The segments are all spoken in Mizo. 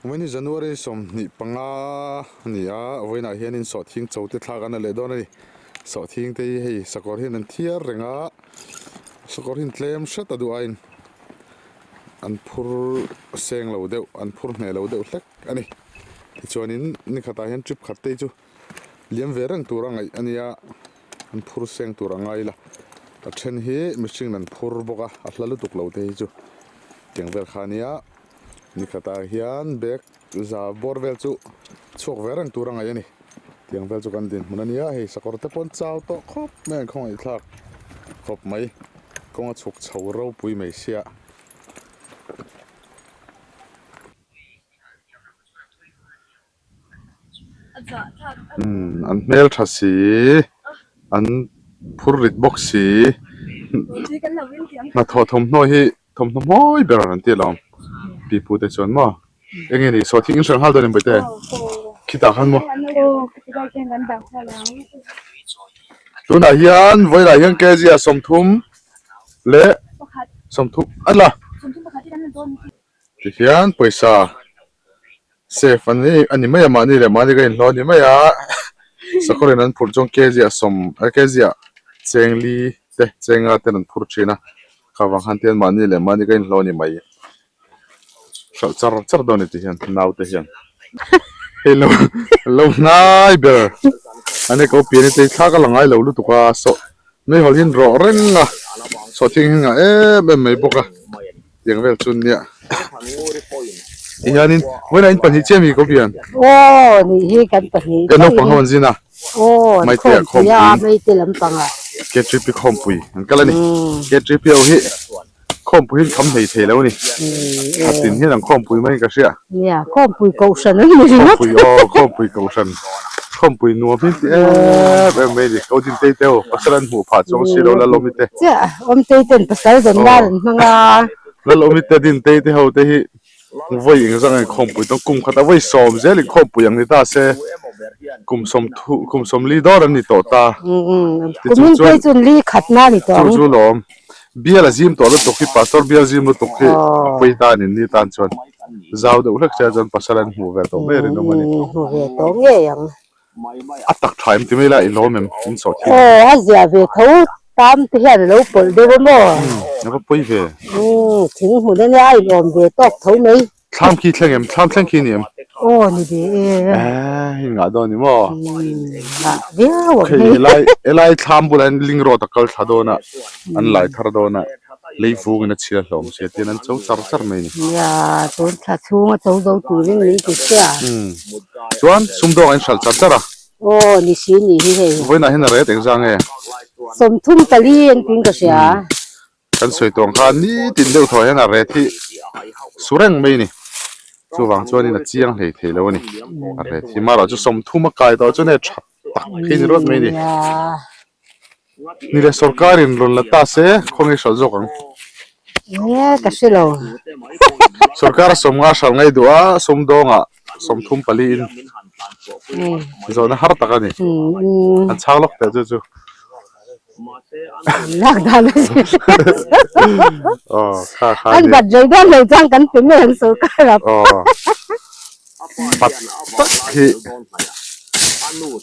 Vawiin hi January 25 a ni a, vawiinah hianin sawhthing cho te thlak an la leh dawn a ni. Sawhthing te hi hei sakawr hian an thiar reng a, sakawr hian tlem hret a duh aiin an phur seng lo deuh, an phur hneh lo deuh hlek a ni. Tichuanin ni khatah hian trip khat te chu liam ve reng tur a ngaih a nia, an phur seng tur a ngai la. A then hi mihring an phur bawk a, a hla lutuk lo te hi chu tiang vel kha a nia. Ni khatah hian bag za bawr vel chu chhuak ve reng tur a ngaih a ni. Tiang vel chu kan dinhmun a nia, hei sakawr te pawh an chau tawh khawp mai a, an khawngaihthlak khawp mai. Kawng a chhuk chho ropui mai sia. An hmel tha si, an phur rit bawk si, hnathawh thawmhnaw hi thawmhnaw mawi ber an ti alawm pi pu te chuan maw eng nge ni saw thing in hrilh nghal dawn em bawihte khitah khan maw tunah hian vawilah hian kg ah 30 leh 30 a la tihian pawisa. Safe an ni a ni mai a mahni leh mahni ka inhlawh a ni mai a sakawr in an phurh chuan kg ah sawm kg ah cheng li te cheng nga ten an phur thin a kha vang khan tian mahni leh mahni ka inhlawh a ni mai hralh char char dawn a ni ti hian naute hian hei lo lo hnai ber a ni ko pian hi chei thlak a la ngai lo lutuk a saw meihawl hi an rawh reng a sawhthing hi ngah em em mai bawk a. Tiang vel chu nia. Tihianin vawiinah in pahnih chiah mi ko pian? Aw nih hi kan pahnih Kan naupang ho an zin a. Aw an Maite ah khawmpui a maite lampang ah. KTP khawmpui an kal a ni. KTP ho hi khawmpui hi an kham hlei thei lo a ni. Khatin hian an khawmpui mai in ka hria. Nia khawmpui kohhran an ni ringawt. Khawmpui aw khawmpui kohhran. Khawmpui nuam hi ti em em mai a ni. Ko Dintei te ho pasal an hmuh phah chuang si lo Lalawmi te. Chiah Awmtei ten pasal zawn nan an hmang a. Lalawmi te Dintei te ho te hi vawi engzang in khawmpui tawng kum khat a vawi sawm zel in khawmpui ang ni ta se kum sawm thu kum sawm li dawr an ni tawh ta. Kumin phei chu li khat na ni tawh ang. Chu chu lawm. Bial a zim tawh lutuk hi pastor bial zim lutuk hi a pawi ta a ni ni tan chuan zau deuh hlek sia chuan pasal an hmuh ve tawh mai rinawm a ni. Hmu ve tawh ngei ang. A tak tha em ti mai la i lawm em in sawh thin. Aw a zia ve tho tam te hian a lo pawlh deuh a maw. A va pawi ve. Thing hmun a nia a inawm ve tawk tho mai. Thlam khi thleng em? Thlam thleng khi ni em? Aw ni ve e. Eh, hi ngah dawn ni maw? Ngah viau ang hei. Helai helai thlam bulah hian ling road a kal thla dawn a, an lai thar dawn a, lei vung in a chhia hlawm sia tian an cho char char mai ni. Nia, tun thla chhung a cho zo turin min ti sia. Chuan sumdawng a in hralh char char a. Aw ni si ni hi hei. Vawiinah hian a ret engzang nge? 34 an tiin ka hria. Kan sawi tawng kha nitin deuh thaw hian a ret hi su reng mai a ni. Chuvang chuanin a chiang hlei thei lo a ni. A ret hi marawh chu 30 a kai tawh chuan hei tha tak hi ni rawt mai a ni. Ni le sorkarin rawn la ta se khawnge hralh zawk ang. Nge ka hre lo. Sorkar a 50 hralh ngei duh a, sawmdawngah 34 in zawhna har tak a ni. An chhang lawk teh chu chu. Lak dan a ni. Aw kha kha An bat rei dawn lo chuan kan pe mai ang sorkar ah. Aw bat tak hi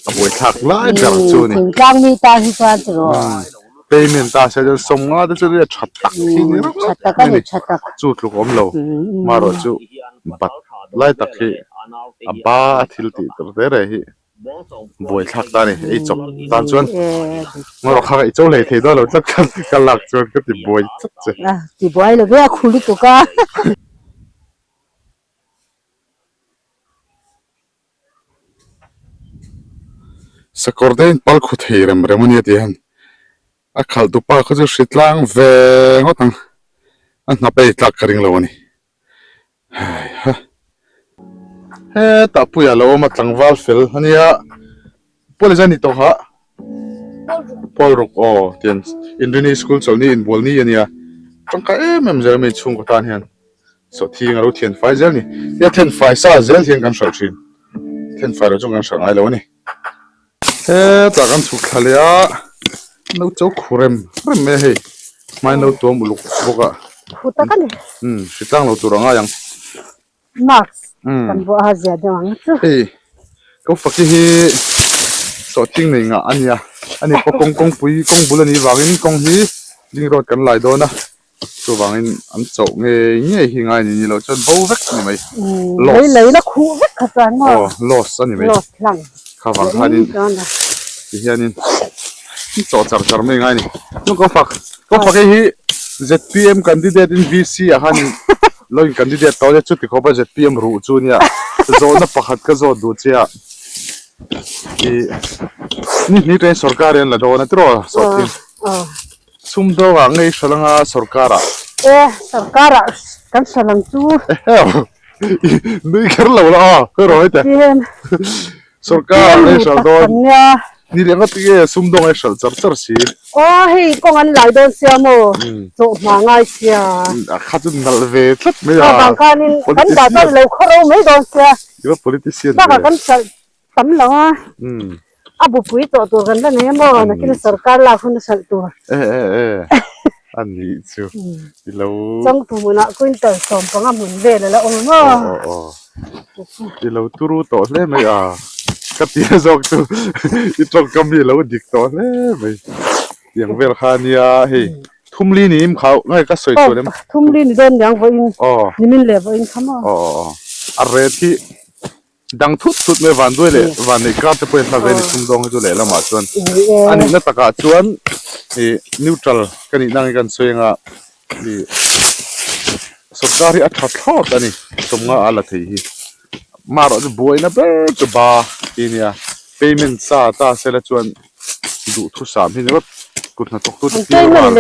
a buaithlak lai ber chu a ni. Thingtlang mi tan hi chuan chu rawh. Payment ta se chuan 50 te chu tha tak hi ni rawh. Tha tak a ni tha tak. Chu tluk awm lo marawh chu bat lai tak hi a ba a thil tih tur te reh hi. Buaithlak ta a ni, ei chawp tan chuan ngaw kha i cho hlei thei dawn lo tlat kha ka lak chuan ka ti buai tlat che. A ti buai lo ve a khu lutuk a. Sakawr te in pal khu thei rem rem a nia tih hian a khalh tu pa kha chu hritlang ve ngawt ang a hnap ei tlak ka ring lo a ni. Heiha. Hetah puia lo awm a tlangval fel a nia Pawl zan ni tawh kha Pawl ruk aw tian Inrini school chawlhni inbual ni a nia tangkai em em zel mai chhungkaw tan hian sawhthing a lo thian fai zel a ni nia then fai sa zel hian kan hralh thin then fai loh chuan kan hralh ngai lo a ni. Hetah kan chhuk thla leh a no cho khu rem rem mai a hei hmai no tuam uluk bawk a Khu tak a ni. Umm hritlang lo tur a ngai ang. Mask. Kan buah a zia deuh ang chu. Hei ko faki hi sawhthing nei ngah a nia ani pawh kawng kawngpui kawng bul a nih vangin kawng hi ring road kan lai dawn a chuvangin an chauh ngei ngei hi ngai a ni ni loh chuan bo vek a ni mai loss lei lei la khuh vek kha chuan maw aw loss a ni mai loss hlang kha vang khanin tihianin an chawh char char mai ngai a ni chuan ko fak ko faki hi zpm candidate in vc ah khanin Lo in candidate tawh nia chuti khawpa zpm ruh chu nia zawhna pakhat ka zawt duh che a ih ni hnih train sorkar hian la dawn a tiraw sawhthing sumdawng ah ngei hral anga sorkar ah e sorkar ah kan hral ang chu eheu nui kher lo la aw khawi rawh hete sorkar ah ngei hral dawn ni leh ngawt nge sumdawng a hral char char si aw hei kawng an lai dawn sia maw chawhma ngai sia a kha chu nalh ve tlat mai a vang khanin kan dah chuan lo khaw ro mai dawn sia i va politician ve bakah kan hralh tam lo a a bupui tawh tur kan la nei a maw nakin sorkar lak hun a hralh tur e e e a nih chu i lo chawngtu hmunah quintal 15 hmun vel a la awm a maw aw aw I lo turu tawh hle mai a, ka ti a zawk chu i tawngkam hi a lo dik tawh hle mai. Tiang vel kha nia hei thumli ni im khau ngai ka sawi sual em? Thumli ni dawn niang vawiin nimin leh vawiin kha maw? Aw aw aw a ret hi dang thut thut mai van duai leh van neih kar te pawhin hla ve ni sumdawng hi chu lehlamah chuan a nihna takah chuan ih neutral ka nihna ang hi kan sawi anga Ih sorkar hi a tha thlawt a ni sawmnga a la thei hi marawh chu buaina ber chu ba ti nia payment sa ta sela chuan duhthusam hi ni rawt kut hnathawk tute pial ral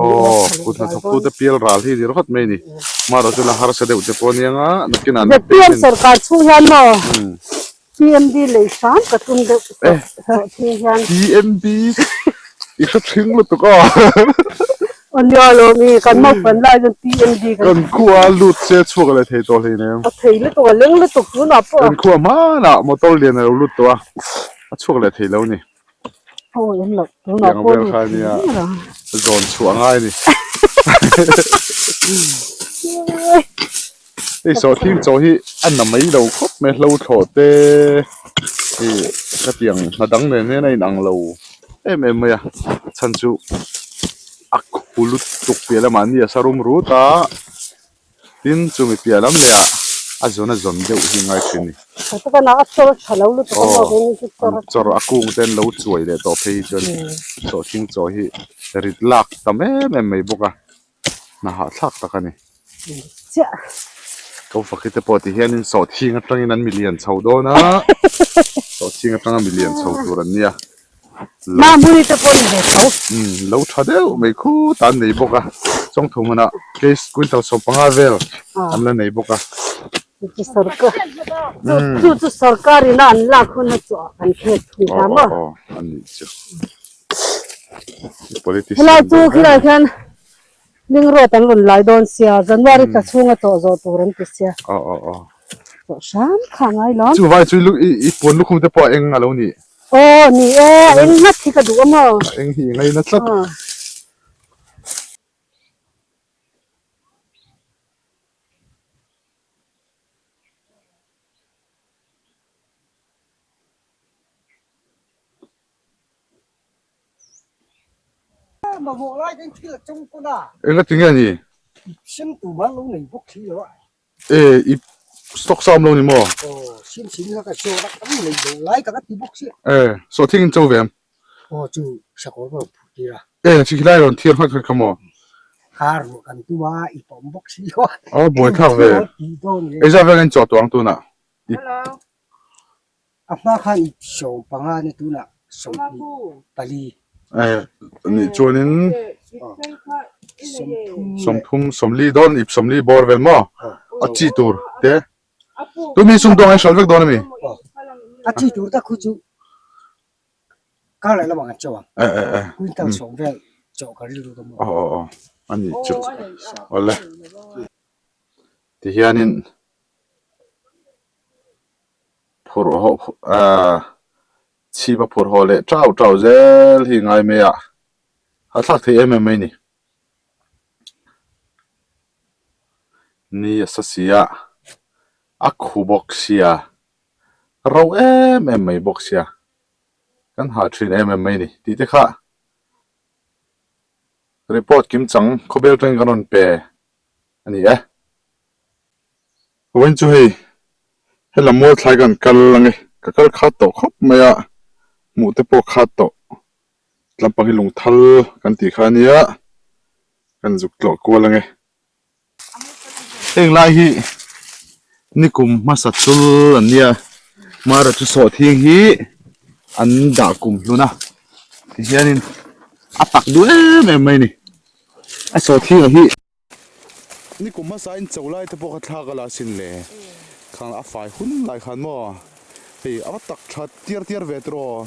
aw kut hnathawk tute pial ral hi ni rawt mai a ni marawh chu la harsa deuh te pawh a nia nga nakinah an payment sorkar chhung hian maw PMB lei hram ka tum deuh tawh thing hian. PMB i hre thing lutuk aw. Aw nia lo mi kan naupang lai chuan PMB kan. Kan khua lut se chhuak leh thei tawh hlei nem. A thei lutuk a leng lutuk tunah pawh. Kan khua hmanah motor lian a lo lut tawh a, a chhuak leh thei lo ni. Aw em loh tunah pawh lut thei reng a. Zawn chhuah a ngai a ni. Hei sawhthing chaw hi a na mai lo khawp mai hlo thlawh te ih hetiang hna dang nen hian a inang lo em em mai a chhan chu a khu lutuk piah lamah ni a sa rum rut a tin chumi piah lam leh ah a zawn a zawn deuh hi ngai thin a ni. Aw an chawr a kung te an lo chuai leh tawh phei hi chuan sawhthing chaw hi rit lak tam em em mai bawk a. Hna hahthlak tak a ni. Ko fakhi te pawh ti hianin sawhthing atangin an milian chho dawn a, sawhthing atanga milian chho tur an nia. Lo lo tha deuh mai khut a an nei bawk a, chawngthu hmunah case quintal 15 vel an la nei bawk a. Chu chu sarkar ina an lak hun a chawh an khek thung ta maw? Aw aw aw a nih chu. Politician Helai chu khilai khian Ling road an rawn lai dawn sia January thla chhunga chawh zawh tur an ti sia. Aw aw aw. Chawh hram kha a ngai lo. Chu vai chu i puan lukhum te pawh a eng a lo nih. Aw ni e a eng ngat hi ka duh a maw. A eng hi i ngaina tlat. Enga tinge ni? E i stock sa awm lo ni maw? E sawhthing in cho ve em? E chi khilai rawn thiar nghat nghat kha maw? Aw buai thlak ve. Engzat vel in chawh tawh ang tunah? A hma khan 15 ni tunah 24. Eh nih chuanin 30 40 dawn ip 40 bawr vel maw a chi tur te tumi sumdawng a hral vek dawn ami a chi tur tak khu chu kar leh lamah kan chauh ang eh eh eh quintal 10 vel chawh ka rilru ka maw aw aw aw a nih chu awle tihianin Phurh haw ahh chhip a phurh haw leh tau tau zel hi ngai mai a, a thlak thei em em mai ni. Ni a sa si a. A khu bawk sia, ro em em mai bawk sia, kan hah thin em em mai ni tih te kha report kim chang khawbel tangin kan rawn pe a ni e. Vawiin chu hei hela mual thlai kan kal ang e, ka kal khat tawh khawp mai a, hmuh te pawh khat tawh lampang hi lungthal kan tih kha a nia, kan zuk tlawh kual ang e. Heng lai hi nikum hmasa chul an nia mara chu sawhthing hi an dah kum hlun a tihianin a tak duh em em mai a ni a sawhthing ah hi. Nikum hmasa in cho lai te pawh kha thlak a la sin le khang a fai hun lai khan maw hei a va tak tha tiar tiar ve tawh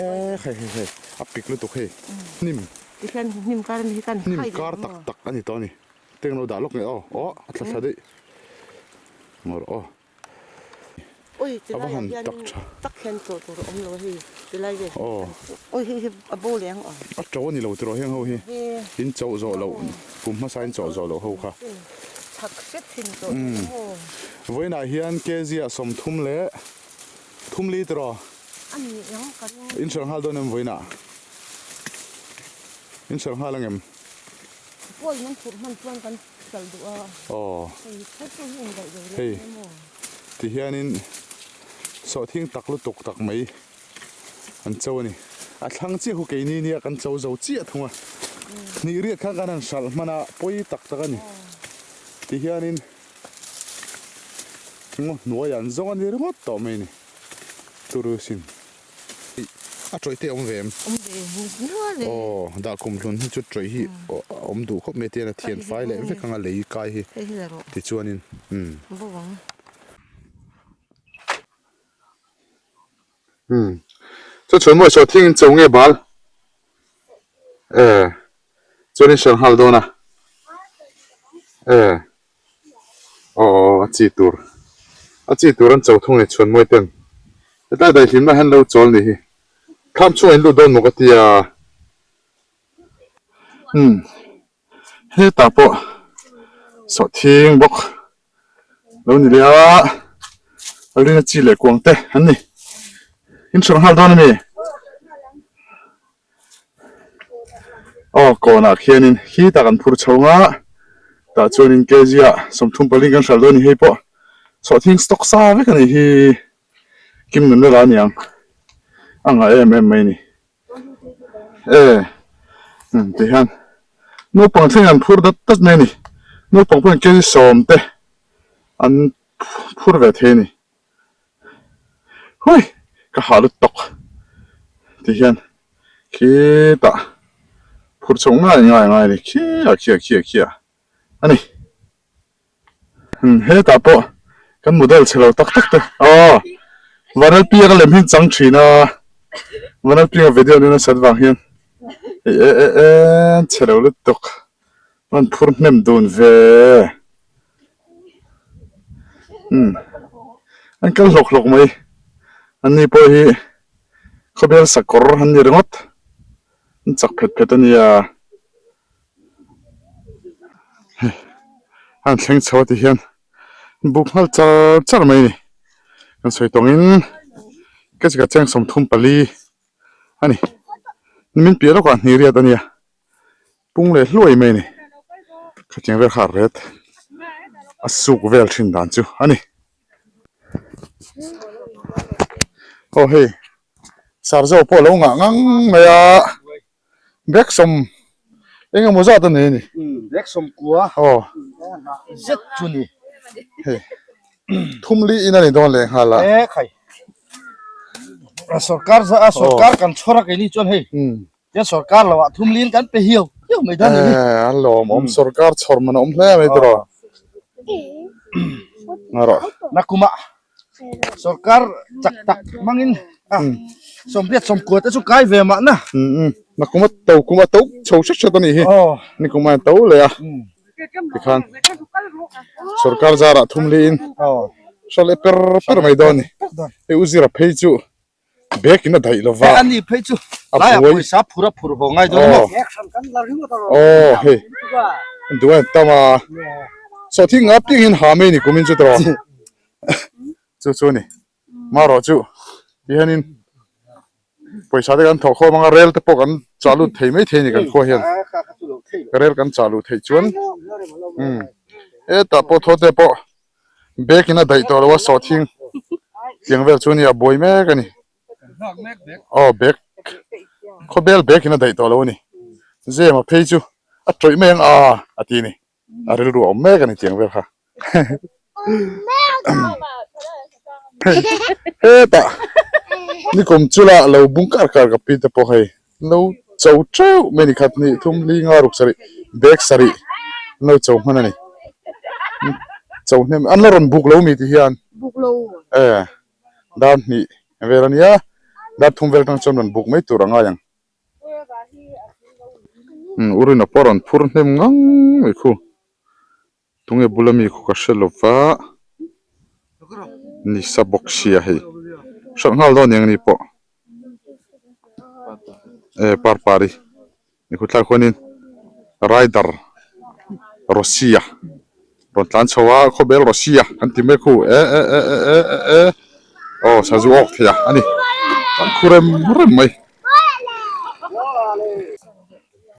e hei hei hei a pik lutuk hei. Hnim. Tikhian hnim kar ani hi kan Hnim kar tak tak ani tawh ani. Teng lo dah lawk nge aw. Aw a thla thla daih. Ngawr aw. Oi A va tilai ah han hian tak tha. tak hian chaw tur a awm lo a hei tilai vel hi. Aw. Oi hei hi a bo leh ang aw. A to ani lo tiraw heng ho hi. In chauh zawh loh kum hmasa in chawh zawh loh ho kha. Chhak hret thin tawh tiraw maw. Vawiinah hian kg ah 30 leh thum li tiraw. A ni ang ka ring. In hralh nghal dawn em vawiinah? In hralh nghal ang em? Pawi nan phurh hman chuan kan hralh duh a. Aw. Hei phur chu hi indaih lo reng Hei emaw. ti hianin sawhthing tak lutuk tak mai an cho a ni. A thlang chiah khu keini nia kan cho zo chiah thung a. Hnih riat khan kan han hralh hman a pawi tak tak a ni. Ti hianin ngaw hnuaiah an zawng a ni ringawt tawh mai a ni. Turu sin. A tawih te a awm ve em? Awm ve nual e. Aw, dah kum hlun hi chu tawih hi a awm duh khawp mai tian a thian fai leh vek anga lei kai hi tichuanin umm. Bo ang. Umm. Chu chhuan mawi saw thing in cho nge bal? E. Chuan in hran nghal dawn a. E. Aw a chi tur a chi tur an cho thung e chhuan mawi ten hetlai daihlimna hian lo chawl ni hi thlam chhungah in lut dawn maw ka tia umm hetah pawh sawhthing bawk lo ni leh a a ringa chi leh kuang te an ni in hrang nghal dawn a mi. Aw kawnah khianin khitah kan phur chho nga tah chuanin kg ah 34 kan hralh dawn a ni hei pawh sawhthing stock sa vek a nih hi kim nun vel a niang a ngah em em mai a ni e ti hian naupang thleng an phur dat dat mai a ni naupang pawhin kg 10 te an phur ve thei a ni. Hui! Ka hah lut tawk ti hian khitah phur chho ngai ngai ngai a ni khiah khiah khiah khiah a ni. Umm hetah pawh kan model chhe lo tak tak te aw Vanlalpianga lem hi an chang thin a Vanlalpianga video nen a sat vang hian e e e e chhe lo lutuk. An phur hnem dun ve. Umm an kal hlawk hlawk mai. An ni pawh hi khawbel sakawr an ni ringawt. An chak phet phet a nia. Hei an thleng chho a ti hian buk nghal char char mai a ni. Kan sawi tawngin ka chika cheng 34 a ni. Nimin piah lawkah hnih riat a nia. Pung leh hluai mai a ni. Khatiang vel kha a ret a suk vel thin dan chu a ni. Aw hei sarzo pawh a lo ngah ngang mai a bag sawm eng emaw zat a nei a ni. Bag sawm kua aw zet chu ni. Hei thum li in a ni dawn leh nghal a. E khai sorkar a sorkar kan chhawr a keini chuan hei. Tian sorkar lo ah thum lin kan pe hiau hiau mai dawn a ni. Eh, a lawm awm sorkar chhawr man a awm hle mai tiraw. Ngarawh. Nakuma sorkar chak tak hmangin a sawmriat sawmkua te chu kai ve mahna. Um nakuma to kuma to chho hret hret a nih hi. Nikuma to leh a. Tikhan sorkar zarah thum liin hra leh per per mai dawn a ni. Hei u zira phei chu Bag in a daih lova. A ni phei chu. A buai. Pawisa phur a phur haw ngai dawn maw? Aw hei. Duh a tam a. Sawhthing nga piang hian ha mai a ni kumin chu tawh. Chu chu a ni. Marawh chu tihianin pawisa te kan thawh khawm anga rel te pawh kan chah lut thei mai thei a ni kan khua hian. Rel kan chah luh theih chuan umm hetah pawh thaw te pawh bag in a daih tawh lo a sawhthing tiang vel chu a ni a buai mek a ni. Aw bag khawbel bag in a daih tawh lo a ni. Zema phei chu a tawih mai ang a a ti a ni. A rilru a awm mek a ni tiang vel kha. Hetah nikum chula lo bung kar kar ka pi te pawh hei lo cho teuh mai ni khat hnih thum li nga ruk sarih bag sarih an lo cho hman a ni. Cho hnem an la rawn buk lo mi ti hian e dar hnih vel a nia dar thum vel atang chuan rawn buk mai tur a ngai ang. Urin a pawh rawn phur hnem ngang mai khu. Tunge bula mi khu ka hre lo va, nisa bawk sia hei. Hralh nghal dawn eng ni pawh. E Parpari ni khu thlai khuanin rider Rosy-a rawn tlan chho a, khawbel Rosy-a an ti mai khu e e e e e e aw sazu awk thei a ani. Kan khu rem rem mai.